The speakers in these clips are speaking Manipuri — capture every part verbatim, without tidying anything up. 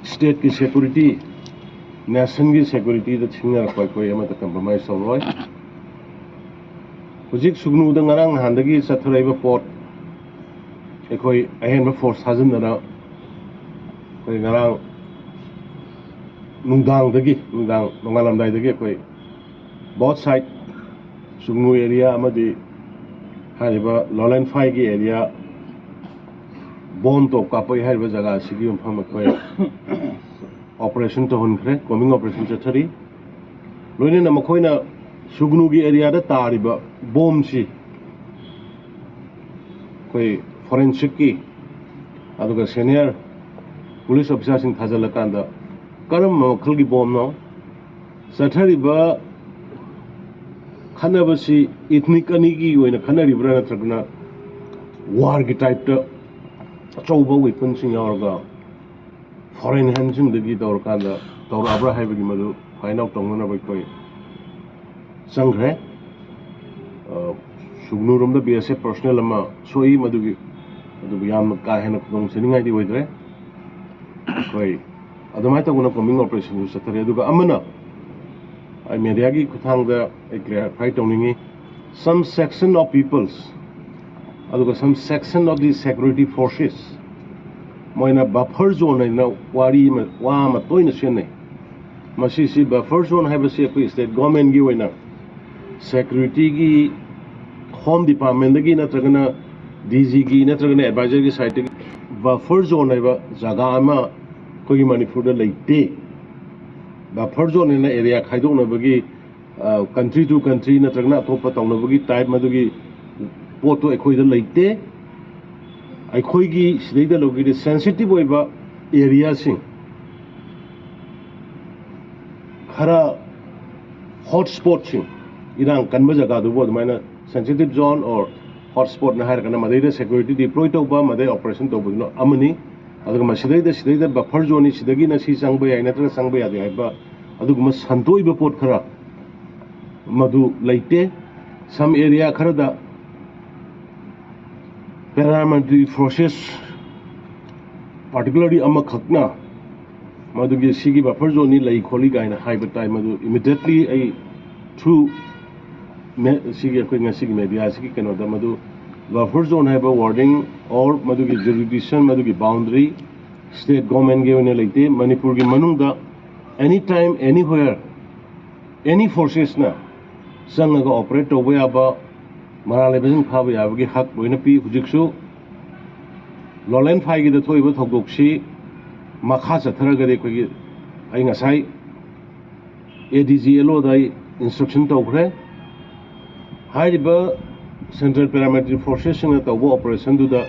ꯁ꯭ꯇꯦꯠꯀꯤ ꯁꯦꯀ꯭ꯌꯨꯔꯤꯇꯤ, ꯅꯦꯁꯟꯒꯤ ꯁꯦꯀ꯭ꯌꯨꯔꯤꯇꯤꯗ ꯁꯤꯡꯅꯔꯛꯄ ꯑꯩꯈꯣꯏ ꯑꯃꯠꯇ ꯀꯝꯄ꯭ꯔꯣꯃꯥꯏꯁ ꯇꯧꯔꯣꯏ꯫ ꯍꯧꯖꯤꯛ ꯁꯨꯒꯅꯨꯗ ꯉꯔꯥꯡ ꯅꯍꯥꯟꯗꯒꯤ ꯆꯠꯊꯔꯛꯏꯕ ꯄꯣꯠ, ꯑꯩꯈꯣꯏ ꯑꯍꯦꯟꯕ ꯐꯣꯔꯁ ꯊꯥꯖꯤꯟꯗꯅ ꯑꯩꯈꯣꯏ ꯉꯔꯥꯡ ꯅꯨꯡꯗꯥꯡꯗꯒꯤ, ꯅꯨꯡꯗꯥꯡ ꯅꯣꯡꯉꯥꯜꯂꯝꯗꯥꯏꯗꯒꯤ ꯑꯩꯈꯣꯏ both side, ꯁꯨꯒꯅꯨ ꯑꯦꯔꯤꯌꯥ ꯑꯃꯗꯤ ꯍꯥꯏꯔꯤꯕ ꯂꯣꯂꯦꯟꯐꯥꯏꯒꯤ ꯑꯦꯔꯤꯌꯥ, ꯕꯣꯝ ꯇꯣꯞ ꯀꯥꯞꯄꯛꯏ ꯍꯥꯏꯔꯤꯕ ꯖꯒꯥ ꯑꯁꯤꯒꯤ ꯃꯐꯝ ꯑꯩꯈꯣꯏ ꯑꯣꯄꯔꯦꯁꯟ ꯇꯧꯍꯟꯈ꯭ꯔꯦ, ꯀꯣꯝꯕꯤꯡ ꯑꯣꯄꯔꯦꯁꯟ ꯆꯠꯊꯔꯤ꯫ ꯂꯣꯏꯅꯅ ꯃꯈꯣꯏꯅ ꯁꯨꯒꯅꯨꯒꯤ ꯑꯦꯔꯤꯌꯥꯗ ꯇꯥꯔꯤꯕ ꯕꯣꯝꯁꯤ ꯑꯩꯈꯣꯏ ꯐꯣꯔꯦꯟꯁꯤꯛꯀꯤ ꯑꯗꯨꯒ ꯁꯦꯅꯤꯌꯔ ꯄꯨꯂꯤꯁ ꯑꯣꯐꯤꯁꯥꯔꯁꯤꯡ ꯊꯥꯖꯤꯜꯂꯀꯥꯟꯗ ꯀꯔꯝꯕ ꯃꯈꯜꯒꯤ ꯕꯣꯝꯅꯣ, ꯆꯠꯊꯔꯤꯕ ꯈꯠꯅꯕꯁꯤ ꯏꯊꯅꯤꯛ ꯑꯅꯤꯒꯤ ꯑꯣꯏꯅ ꯈꯠꯅꯔꯤꯕ꯭ꯔꯥ, ꯅꯠꯇ꯭ꯔꯒꯅ ꯋꯥꯔꯒꯤ ꯇꯥꯏꯞꯇ ꯑꯆꯧꯕ ꯋꯦꯄꯟꯁꯤꯡ ꯌꯥꯎꯔꯒ ꯐꯣꯔꯦꯟ ꯍꯦꯟꯁꯤꯡꯗꯒꯤ ꯇꯧꯔꯀꯥꯟꯗ ꯇꯧꯔꯛꯑꯕ꯭ꯔꯥ ꯍꯥꯏꯕꯒꯤ ꯃꯗꯨ ꯐꯥꯏꯟ ꯑꯥꯎꯠ ꯇꯧꯅꯅꯕ ꯑꯩꯈꯣꯏ ꯆꯪꯈ꯭ꯔꯦ꯫ ꯑ, ꯁꯨꯒꯅꯨꯔꯣꯝꯗ ꯕꯤ ꯑꯦꯁ ꯑꯦꯐ ꯄꯔꯁꯣꯅꯦꯜ ꯑꯃ ꯁꯣꯛꯏ, ꯃꯗꯨꯒꯤ, ꯑꯗꯨꯕꯨ ꯌꯥꯝꯅ ꯀꯥ ꯍꯦꯟꯅ ꯈꯨꯗꯣꯡ ꯊꯤꯅꯤꯡꯉꯥꯏꯗꯤ ꯑꯣꯏꯗ꯭ꯔꯦ꯫ ꯑꯩꯈꯣꯏ ꯑꯗꯨꯃꯥꯏꯅ ꯇꯧꯗꯅ ꯀꯣꯝꯕꯤꯡ ꯑꯣꯄꯔꯦꯁꯟꯁꯨ ꯆꯠꯊꯔꯤ꯫ ꯑꯗꯨꯒ ꯑꯃꯅ, ꯑꯩ ꯃꯦꯗꯤꯌꯥꯒꯤ ꯈꯨꯠꯊꯥꯡꯗ ꯑꯩ ꯀ꯭ꯂꯦꯔꯤꯐꯥꯏ ꯇꯧꯅꯤꯡꯉꯤ, some section of peoples ꯑꯗꯨꯒ some section of the security forces, ꯃꯣꯏꯅ ꯕꯐꯔ ꯖꯣꯟ ꯍꯥꯏꯅ ꯋꯥꯔꯤ ꯑꯃ, ꯋꯥ ꯑꯃ ꯇꯣꯏꯅ ꯁꯤꯖꯤꯟꯅꯩ꯫ ꯃꯁꯤꯁꯤ, ꯕꯐꯔ ꯖꯣꯟ ꯍꯥꯏꯕꯁꯤ ꯑꯩꯈꯣꯏ ꯁ꯭ꯇꯦꯠ ꯒꯣꯔꯃꯦꯟꯒꯤ ꯑꯣꯏꯅ ꯁꯦꯀ꯭ꯌꯨꯔꯤꯇꯤꯒꯤ, ꯍꯣꯝ ꯗꯤꯄꯥꯔꯠꯃꯦꯟꯗꯒꯤ ꯅꯠꯇ꯭ꯔꯒꯅ ꯗꯤ ꯖꯤꯒꯤ ꯅꯠꯇ꯭ꯔꯒꯅ ꯑꯦꯗꯚꯥꯏꯖꯔꯒꯤ ꯁꯥꯏꯠꯇꯒꯤ ꯕꯐꯔ ꯖꯣꯟ ꯍꯥꯏꯕ ꯖꯒꯥ ꯑꯃ ꯑꯩꯈꯣꯏꯒꯤ ꯃꯅꯤꯄꯨꯔꯗ ꯂꯩꯇꯦ꯫ ꯕꯐꯔ ꯖꯣꯟ ꯍꯥꯏꯅ ꯑꯦꯔꯤꯌꯥ ꯈꯥꯏꯗꯣꯛꯅꯕꯒꯤ, country to country ꯅꯠꯇ꯭ꯔꯒꯅ ꯑꯇꯣꯞꯄ ꯇꯧꯅꯕꯒꯤ ꯇꯥꯏꯞ, ꯃꯗꯨꯒꯤ ꯄꯣꯠꯇꯨ ꯑꯩꯈꯣꯏꯗ ꯂꯩꯇꯦ꯫ ꯑꯩꯈꯣꯏꯒꯤ ꯁꯤꯗꯩꯗ ꯂꯧꯒꯦꯗꯤ ꯁꯦꯟꯁꯤꯇꯤꯚ ꯑꯣꯏꯕ ꯑꯦꯔꯤꯌꯥꯁꯤꯡ, ꯈꯔ ꯍꯣꯠ ꯁ꯭ꯄꯣꯠꯁꯤꯡ, ꯏꯔꯥꯡ ꯀꯟꯕ ꯖꯒꯥꯗꯨꯕꯨ ꯑꯗꯨꯃꯥꯏꯅ ꯁꯦꯟꯁꯤꯇꯤꯚ ꯖꯣꯟ ꯑꯣꯔ ꯍꯣꯠ ꯁ꯭ꯄꯣꯠꯅ ꯍꯥꯏꯔꯒꯅ ꯃꯗꯩꯗ ꯁꯦꯀ꯭ꯌꯨꯔꯤꯇꯤ ꯗꯤꯄ꯭ꯂꯣꯏ ꯇꯧꯕ, ꯃꯗꯩ ꯑꯣꯄꯔꯦꯁꯟ ꯇꯧꯕꯗꯨꯅ ꯑꯃꯅꯤ꯫ ꯑꯗꯨꯒ ꯃꯁꯤꯗꯩꯗ, ꯁꯤꯗꯩꯗ ꯕꯐꯔ ꯖꯣꯟꯅꯤ, ꯁꯤꯗꯒꯤꯅ ꯁꯤ ꯆꯪꯕ ꯌꯥꯏ ꯅꯠꯇ꯭ꯔꯒ ꯆꯪꯕ ꯌꯥꯗꯦ ꯍꯥꯏꯕ ꯑꯗꯨꯒꯨꯝꯕ ꯁꯟꯗꯣꯛꯏꯕ ꯄꯣꯠ ꯈꯔ ꯃꯗꯨ ꯂꯩꯇꯦ꯫ ꯁꯝ ꯑꯦꯔꯤꯌꯥ ꯈꯔꯗ ꯄꯦꯔꯥꯃꯤꯂꯤꯇꯔꯤ ꯐꯣꯔꯁꯦꯁ, ꯄꯥꯔꯇꯤꯀꯨꯂꯔꯂꯤ ꯑꯃꯈꯛꯅ ꯃꯗꯨꯒꯤ ꯁꯤꯒꯤ ꯕꯐꯔ ꯖꯣꯟꯅꯤ ꯂꯩ ꯈꯣꯠꯂꯤ ꯀꯥꯏꯅ ꯍꯥꯏꯕ ꯇꯥꯏ꯫ ꯃꯗꯨ ꯏꯃꯤꯗꯤꯌꯦꯠꯂꯤ ꯑꯩ ꯊ꯭ꯔꯨ ꯁꯤꯒꯤ ꯑꯩꯈꯣꯏ ꯉꯁꯤꯒꯤ ꯃꯦꯗꯤꯌꯥꯁꯤꯒꯤ ꯀꯩꯅꯣꯗ ꯃꯗꯨ ꯕꯐꯔ ꯖꯣꯟ ꯍꯥꯏꯕ ꯋꯥꯔꯗꯤꯡ ꯑꯣꯔ ꯃꯗꯨꯒꯤ ꯖꯨꯔꯤꯗꯤꯛꯁꯟ, ꯃꯗꯨꯒꯤ ꯕꯥꯎꯟꯗꯔꯤ ꯁ꯭ꯇꯦꯠ ꯒꯣꯔꯃꯦꯟꯒꯤ ꯑꯣꯏꯅ ꯂꯩꯇꯦ꯫ ꯃꯅꯤꯄꯨꯔꯒꯤ ꯃꯅꯨꯡꯗ ꯑꯦꯅꯤ ꯇꯥꯏꯝ ꯑꯦꯅꯤ ꯍ꯭ꯋꯦꯌꯔ ꯑꯦꯅꯤ ꯐꯣꯔꯁꯦꯁꯅ ꯆꯪꯉꯒ ꯑꯣꯄꯔꯦꯠ ꯇꯧꯕ ꯌꯥꯕ, ꯃꯔꯥꯜ ꯂꯩꯕꯁꯤꯡ ꯐꯥꯕ ꯌꯥꯕꯒꯤ ꯍꯛ ꯂꯣꯏꯅ ꯄꯤ꯫ ꯍꯧꯖꯤꯛꯁꯨ ꯂꯣꯂꯦꯟ ꯐꯥꯏꯒꯤꯗ ꯊꯣꯛꯏꯕ ꯊꯧꯗꯣꯛꯁꯤ ꯃꯈꯥ ꯆꯠꯊꯔꯒꯗꯤ ꯑꯩꯈꯣꯏꯒꯤ, ꯑꯩ ꯉꯁꯥꯏ ꯑꯦ ꯗꯤ ꯖꯤ ꯑꯦꯜ ꯑꯣꯗ ꯑꯩ ꯏꯟꯁꯇ꯭ꯔꯛꯁꯟ ꯇꯧꯈ꯭ꯔꯦ꯫ ꯍꯥꯏꯔꯤꯕ ꯁꯦꯟꯇ꯭ꯔꯦꯜ ꯄꯦꯔꯥꯃꯤꯂꯤꯇꯔꯤ ꯐꯣꯔꯁꯦꯁꯁꯤꯡꯅ ꯇꯧꯕ ꯑꯣꯄꯔꯦꯁꯟꯗꯨꯗ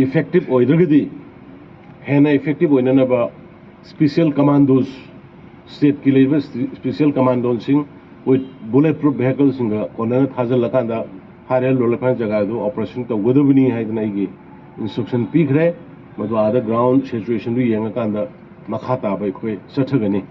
ꯏꯐꯦꯛꯇꯤꯞ ꯑꯣꯏꯗ꯭ꯔꯒꯗꯤ ꯍꯦꯟꯅ ꯏꯐꯦꯛꯇꯤꯞ ꯑꯣꯏꯅꯅꯕ ꯁ꯭ꯄꯤꯁꯦꯜ ꯀꯃꯥꯟꯗꯣꯁ, ꯁ꯭ꯇꯦꯠꯀꯤ ꯂꯩꯔꯤꯕ ꯁ꯭ꯄꯤꯁꯦꯜ ꯀꯃꯥꯟꯗꯣꯁꯤꯡ ꯋꯤꯠ ꯕꯨꯂꯦꯠ ꯄ꯭ꯔꯨꯐ ꯚꯦꯍꯤꯀꯜꯁꯤꯡꯒ ꯀꯣꯟꯅꯅ ꯊꯥꯖꯤꯜꯂꯀꯥꯟꯗ ꯍꯥꯏꯔꯤꯕ ꯂꯣꯂꯦꯟ ꯐꯥꯏ ꯖꯒꯥꯗꯨ ꯑꯣꯄꯔꯦꯁꯟ ꯇꯧꯒꯗꯕꯅꯤ ꯍꯥꯏꯗꯅ ꯑꯩꯒꯤ ꯏꯟꯁꯇ꯭ꯔꯛꯁꯟ ꯄꯤꯈ꯭ꯔꯦ꯫ ꯃꯗꯨ ꯑꯥꯗ ꯒ꯭ꯔꯥꯎꯟ ꯁꯤꯆꯨꯋꯦꯁꯟꯗꯨ ꯌꯦꯡꯉꯀꯥꯟꯗ ꯃꯈꯥ ꯇꯥꯕ ꯑꯩꯈꯣꯏ ꯆꯠꯊꯒꯅꯤ꯫